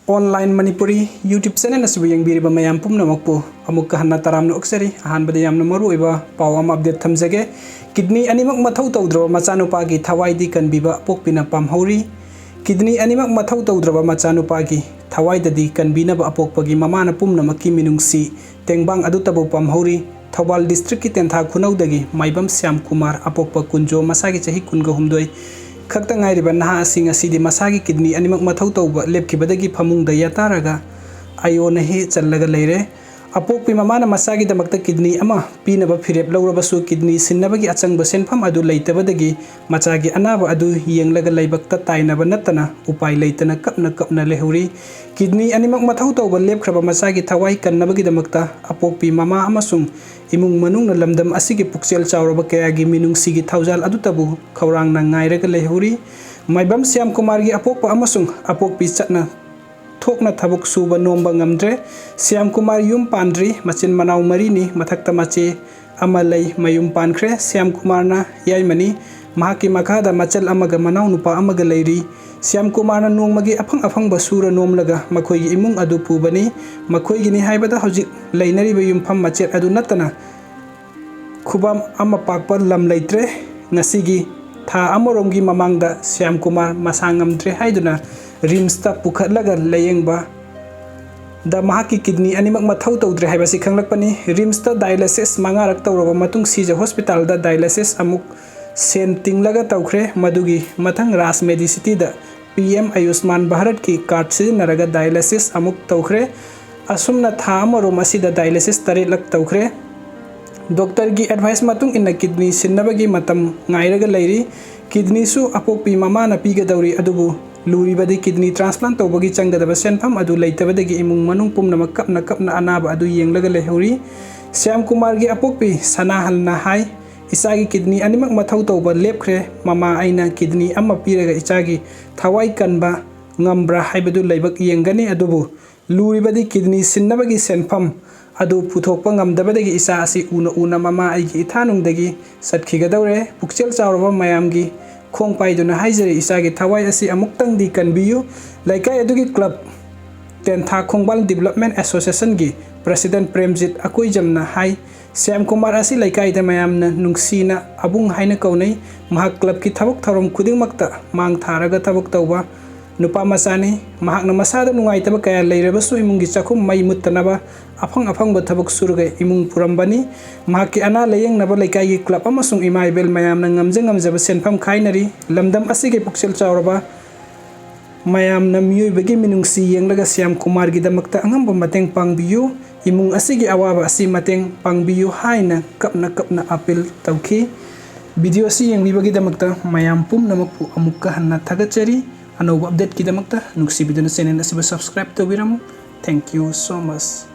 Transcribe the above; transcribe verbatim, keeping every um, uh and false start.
Online Manipuri YouTube channel ꯑꯁꯤꯕꯨ ꯌꯦꯡꯕꯤꯔꯤꯕ ꯃꯌꯥꯝ ꯄꯨꯝꯅꯃꯛꯄꯨ ꯑꯃꯨꯛꯀ ꯍꯟꯅ ꯇꯔꯥꯝꯅ ꯑꯣꯛꯆꯔꯤ꯫ ꯑꯍꯥꯟꯕꯗ ꯌꯥꯝꯅ ꯃꯔꯨ ꯑꯣꯏꯕ ꯄꯥꯎ ꯑꯃ update ꯊꯝꯖꯒꯦ꯫ Kidney ꯑꯅꯤꯃꯛ ꯃꯊꯧ ꯇꯧꯗ꯭ꯔꯕ ꯃꯆꯥꯅꯨꯄꯥꯒꯤ ꯊꯋꯥꯏꯗꯤ ꯀꯟꯕꯤꯕ ꯑꯄꯣꯛꯄꯤꯅ ꯄꯥꯝꯍꯧꯔꯤ꯫ Kidney ꯑꯅꯤꯃꯛ ꯃꯊꯧ ꯇꯧꯗ꯭ꯔꯕ ꯃꯆꯥꯅꯨꯄꯥꯒꯤ ꯊꯋꯥꯏꯗꯗꯤ ꯀꯟꯕꯤꯅꯕ ꯑꯄꯣꯛꯄꯒꯤ ꯃꯃꯥꯅ ꯄꯨꯝꯅꯃꯛꯀꯤ ꯃꯤꯅꯨꯡꯁꯤ ꯇꯦꯡꯕꯥꯡ ꯑꯗꯨꯇꯕꯨ ꯄꯥꯝꯍꯧꯔꯤ꯫ ꯊꯧꯕꯥꯜ districtꯀꯤ ꯇꯦꯟꯊꯥ ꯈꯨꯅꯧꯗꯒꯤ ꯃꯥꯏꯕꯝ ꯁ꯭ꯌꯥꯝ ꯀꯨꯃꯥꯔ, ꯑꯄꯣꯛꯄ ꯀꯨꯟꯖꯣ, ꯃꯁꯥꯒꯤ ꯆꯍꯤ ꯀꯨꯟꯒ ꯍꯨꯝꯗꯣꯏ ꯈꯛꯇ ꯉꯥꯏꯔꯤꯕ ꯅꯍꯥ ꯑꯁꯤ ꯉꯁꯤꯗꯤ ꯃꯁꯥꯒꯤ kidney ꯑꯅꯤꯃꯛ ꯃꯊꯧ ꯇꯧꯕ ꯂꯦꯞꯈꯤꯕꯗꯒꯤ ꯐꯃꯨꯡꯗ ꯌꯥꯇꯥꯔꯒ ꯑꯌꯣꯅꯍꯦ ꯆꯜꯂꯒ ꯂꯩꯔꯦ꯫ ꯑꯄꯣꯛꯄꯤ ꯃꯃꯥꯅ ꯃꯆꯥꯒꯤꯗꯃꯛꯇ kidney ꯑꯃ ꯄꯤꯅꯕ ꯐꯤꯔꯦꯞ ꯂꯧꯔꯕꯁꯨ, kidney ꯁꯤꯟꯅꯕꯒꯤ ꯑꯆꯪꯕ ꯁꯦꯟꯐꯝ ꯑꯗꯨ ꯂꯩꯇꯕꯗꯒꯤ ꯃꯆꯥꯒꯤ ꯑꯅꯥꯕ ꯑꯗꯨ ꯌꯦꯡꯂꯒ ꯂꯥꯏꯕꯛꯇ ꯇꯥꯏꯅꯕ ꯅꯠꯇꯅ ꯎꯄꯥꯏ ꯂꯩꯇꯅ ꯀꯞꯅ ꯀꯞꯅ ꯂꯩꯍꯧꯔꯤ꯫ Kidney ꯑꯅꯤꯃꯛ ꯃꯊꯧ ꯇꯧꯕ ꯂꯦꯞꯈ꯭ꯔꯕ ꯃꯆꯥꯒꯤ ꯊꯋꯥꯏ ꯀꯟꯅꯕꯒꯤꯗꯃꯛꯇ ꯑꯄꯣꯛꯄꯤ ꯃꯃꯥ ꯑꯃꯁꯨꯡ ꯏꯃꯨꯡ ꯃꯅꯨꯡꯅ ꯂꯝꯗꯝ ꯑꯁꯤꯒꯤ ꯄꯨꯛꯆꯦꯜ ꯆꯥꯎꯔꯕ ꯀꯌꯥꯒꯤ ꯃꯤꯅꯨꯡꯁꯤꯒꯤ ꯊꯧꯖꯥꯜ ꯑꯗꯨꯇꯕꯨ ꯈꯧꯔꯥꯡꯅ ꯉꯥꯏꯔꯒ ꯂꯩꯍꯧꯔꯤ꯫ ꯃꯥꯏꯕꯝ ꯁ꯭ꯌꯥꯝ ꯀꯨꯃꯥꯔꯒꯤ ꯑꯄꯣꯛꯄ ꯑꯃꯁꯨꯡ ꯑꯄꯣꯛꯄꯤ ꯆꯠꯅ ꯊꯣꯛꯅ ꯊꯕꯛ ꯁꯨꯕ ꯅꯣꯝꯕ ꯉꯝꯗ꯭ꯔꯦ꯫ ꯁ꯭ꯌꯥꯝ ꯀꯨꯃꯥꯔ ꯌꯨꯝ ꯄꯥꯟꯗ꯭ꯔꯤ, ꯃꯆꯤꯟ ꯃꯅꯥꯎ ꯃꯔꯤꯅꯤ, ꯃꯊꯛꯇ ꯃꯆꯦ ꯑꯃ ꯂꯩ, ꯃꯌꯨꯝ ꯄꯥꯟꯈ꯭ꯔꯦ꯫ ꯁ꯭ꯌꯥꯝ ꯀꯨꯃꯥꯔꯅ ꯌꯥꯏꯃꯅꯤ꯫ ꯃꯍꯥꯛꯀꯤ ꯃꯈꯥꯗ ꯃꯆꯜ ꯑꯃꯒ ꯃꯅꯥꯎꯅꯨꯄꯥ ꯑꯃꯒ ꯂꯩꯔꯤ꯫ ꯁ꯭ꯌꯥꯝ ꯀꯨꯃꯥꯔꯅ ꯅꯣꯡꯃꯒꯤ ꯑꯐꯪ ꯑꯐꯪꯕ ꯁꯨꯔ ꯅꯣꯝꯂꯒ ꯃꯈꯣꯏꯒꯤ ꯏꯃꯨꯡ ꯑꯗꯨ ꯄꯨꯕꯅꯤ꯫ ꯃꯈꯣꯏꯒꯤꯅꯤ ꯍꯥꯏꯕꯗ ꯍꯧꯖꯤꯛ ꯂꯩꯅꯔꯤꯕ ꯌꯨꯝꯐꯝ ꯃꯆꯦꯠ ꯑꯗꯨ ꯅꯠꯇꯅ ꯈꯨꯕꯝ ꯑꯃ ꯄꯥꯛꯄ ꯂꯝ ꯂꯩꯇ꯭ꯔꯦ꯫ ꯉꯁꯤꯒꯤ ꯊꯥ ꯑꯃꯔꯣꯝꯒꯤ ꯃꯃꯥꯡꯗ ꯁ꯭ꯌꯥꯝ ꯀꯨꯃꯥꯔ ꯃꯁꯥ ꯉꯝꯗ꯭ꯔꯦ ꯍꯥꯏꯗꯨꯅ RIMSꯇ ꯄꯨꯈꯠꯂꯒ ꯂꯥꯌꯦꯡꯕꯗ ꯃꯍꯥꯛꯀꯤ kidney ꯑꯅꯤꯃꯛ ꯃꯊꯧ ꯇꯧꯗ꯭ꯔꯦ ꯍꯥꯏꯕꯁꯤ ꯈꯪꯂꯛꯄꯅꯤ꯫ RIMSꯇ dialysis ꯃꯉꯥꯔꯛ ꯇꯧꯔꯕ ꯃꯇꯨꯡ ꯁꯤꯖ hospitalꯗ dialysis ꯑꯃꯨꯛ ꯁꯦꯟ ꯇꯤꯡꯂꯒ ꯇꯧꯈ꯭ꯔꯦ꯫ ꯃꯗꯨꯒꯤ ꯃꯊꯪ ꯔꯥꯖ ꯃꯦꯗꯤꯁꯤꯇꯤꯗ PM ꯑꯌꯨꯁꯃꯥꯟ ꯚꯥꯔꯠꯀꯤ card ꯁꯤꯖꯤꯟꯅꯔꯒ dialysis ꯑꯃꯨꯛ ꯇꯧꯈ꯭ꯔꯦ꯫ ꯑꯁꯨꯝꯅ ꯊꯥ ꯑꯃꯔꯣꯝ ꯑꯁꯤꯗ dialysis ꯇꯔꯦꯠꯂꯛ ꯇꯧꯈ꯭ꯔꯦ꯫ ꯗꯣꯛꯇꯔꯒꯤ advice ꯃꯇꯨꯡ ꯏꯟꯅ kidney ꯁꯤꯟꯅꯕꯒꯤ ꯃꯇꯝ ꯉꯥꯏꯔꯒ ꯂꯩꯔꯤ꯫ Kidneyꯁꯨ ꯑꯄꯣꯛꯄꯤ ꯃꯃꯥꯅ ꯄꯤꯒꯗꯧꯔꯤ, ꯑꯗꯨꯕꯨ ꯂꯨꯔꯤꯕꯗꯤ kidney transplant ꯇꯧꯕꯒꯤ ꯆꯪꯒꯗꯕ ꯁꯦꯟꯐꯝ ꯑꯗꯨ ꯂꯩꯇꯕꯗꯒꯤ ꯏꯃꯨꯡ ꯃꯅꯨꯡ ꯄꯨꯝꯅꯃꯛ ꯀꯞꯅ ꯀꯞꯅ ꯑꯅꯥꯕ ꯑꯗꯨ ꯌꯦꯡꯂꯒ ꯂꯩꯍꯧꯔꯤ꯫ ꯁ꯭ꯌꯥꯝ ꯀꯨꯃꯥꯔꯒꯤ ꯑꯄꯣꯛꯄꯤ ꯁꯅꯥꯍꯜꯅ ꯍꯥꯏ, "ꯏꯆꯥꯒꯤ kidney ꯑꯅꯤꯃꯛ ꯃꯊꯧ ꯇꯧꯕ ꯂꯦꯞꯈ꯭ꯔꯦ꯫ ꯃꯃꯥ, ꯑꯩꯅ kidney ꯑꯃ ꯄꯤꯔꯒ ꯏꯆꯥꯒꯤ ꯊꯋꯥꯏ ꯀꯟꯕ ꯉꯝꯕ꯭ꯔꯥ ꯍꯥꯏꯕꯗꯨ ꯂꯥꯏꯕꯛ ꯌꯦꯡꯒꯅꯤ, ꯑꯗꯨꯕꯨ ꯂꯨꯔꯤꯕꯗꯤ kidney ꯁꯤꯟꯅꯕꯒꯤ ꯁꯦꯟꯐꯝ ꯑꯗꯨ ꯄꯨꯊꯣꯛꯄ ꯉꯝꯗꯕꯗꯒꯤ ꯏꯆꯥ ꯑꯁꯤ ꯎꯅ ꯎꯅ ꯃꯃꯥ ꯑꯩꯒꯤ ꯏꯊꯥꯅꯨꯡꯗꯒꯤ ꯆꯠꯈꯤꯒꯗꯧꯔꯦ꯫ ꯄꯨꯛꯆꯦꯜ ꯆꯥꯎꯔꯕ ꯃꯌꯥꯝꯒꯤ ꯈꯣꯡ ꯄꯥꯏꯗꯨꯅ ꯍꯥꯏꯖꯔꯤ, ꯏꯆꯥꯒꯤ ꯊꯋꯥꯏ ꯑꯁꯤ ꯑꯃꯨꯛꯇꯪꯗꯤ ꯀꯟꯕꯤꯌꯨ꯫ ꯂꯩꯀꯥꯏ ꯑꯗꯨꯒꯤ club ꯇꯦꯟꯊꯥ ꯈꯣꯡꯕꯥꯜ ꯗꯤꯕꯂꯞꯃꯦꯟ ꯑꯦꯁꯣꯁꯤꯌꯦꯁꯟꯒꯤ ꯄ꯭ꯔꯦꯁꯤꯗꯦꯟꯠ ꯄ꯭ꯔꯦꯝꯖꯤꯠ ꯑꯀꯣꯏꯖꯝꯅ ꯍꯥꯏ, ꯁ꯭ꯌꯥꯝ ꯀꯨꯃꯥꯔ ꯑꯁꯤ ꯂꯩꯀꯥꯏꯗ ꯃꯌꯥꯝꯅ ꯅꯨꯡꯁꯤꯅ ꯑꯕꯨꯡ ꯍꯥꯏꯅ ꯀꯧꯅꯩ꯫ ꯃꯍꯥꯛ ꯀ꯭ꯂꯕꯀꯤ ꯊꯕꯛ ꯊꯧꯔꯝ ꯈꯨꯗꯤꯡꯃꯛꯇ ꯃꯥꯡ ꯊꯥꯔꯒ ꯊꯕꯛ ꯇꯧꯕ ꯅꯨꯄꯥ ꯃꯆꯥꯅꯤ꯫ ꯃꯍꯥꯛꯅ ꯃꯁꯥꯗ ꯅꯨꯡꯉꯥꯏꯇꯕ ꯀꯌꯥ ꯂꯩꯔꯕꯁꯨ ꯏꯃꯨꯡꯒꯤ ꯆꯥꯛꯈꯨꯝ ꯃꯩ ꯃꯨꯠꯇꯅꯕ ꯑꯐꯪ ꯑꯐꯪꯕ ꯊꯕꯛ ꯁꯨꯔꯒ ꯏꯃꯨꯡ ꯄꯨꯔꯝꯕꯅꯤ꯫ ꯃꯍꯥꯛꯀꯤ ꯑꯅꯥ ꯂꯥꯌꯦꯡꯅꯕ ꯂꯩꯀꯥꯏꯒꯤ ꯀ꯭ꯂꯕ ꯑꯃꯁꯨꯡ ꯏꯃꯥ ꯏꯕꯦꯜ ꯃꯌꯥꯝꯅ ꯉꯝꯖ ꯉꯝꯖꯕ ꯁꯦꯟꯐꯝ ꯈꯥꯏꯅꯔꯤ꯫ ꯂꯝꯗꯝ ꯑꯁꯤꯒꯤ ꯄꯨꯛꯆꯦꯜ ꯆꯥꯎꯔꯕ ꯃꯌꯥꯝꯅ ꯃꯤꯑꯣꯏꯕꯒꯤ ꯃꯤꯅꯨꯡꯁꯤ ꯌꯦꯡꯂꯒ ꯁ꯭ꯌꯥꯝ ꯀꯨꯃꯥꯔꯒꯤꯗꯃꯛꯇ ꯑꯉꯝꯕ ꯃꯇꯦꯡ ꯄꯥꯡꯕꯤꯌꯨ, ꯏꯃꯨꯡ ꯑꯁꯤꯒꯤ ꯑꯋꯥꯕ ꯑꯁꯤ ꯃꯇꯦꯡ ꯄꯥꯡꯕꯤꯌꯨ ꯍꯥꯏꯅ ꯀꯞꯅ ꯀꯞꯅ ꯑꯥꯄꯤꯜ ꯇꯧꯈꯤ꯫ ꯚꯤꯗꯤꯑꯣ ꯑꯁꯤ ꯌꯦꯡꯕꯤꯕꯒꯤꯗꯃꯛꯇ ꯃꯌꯥꯝ ꯄꯨꯝꯅꯃꯛꯄꯨ ꯑꯃꯨꯛꯀ ꯍꯟꯅ ꯊꯥꯒꯠꯆꯔꯤ꯫ ꯑꯅꯧꯕ ꯑꯞꯗꯦꯠꯀꯤꯗꯃꯛꯇ ꯅꯨꯡꯁꯤꯕꯤꯗꯨꯅ ꯆꯦꯅꯦꯜ ꯑꯁꯤꯕꯨ subscribe ꯇꯧꯕꯤꯔꯝꯃꯨ꯫ Thank you so much꯫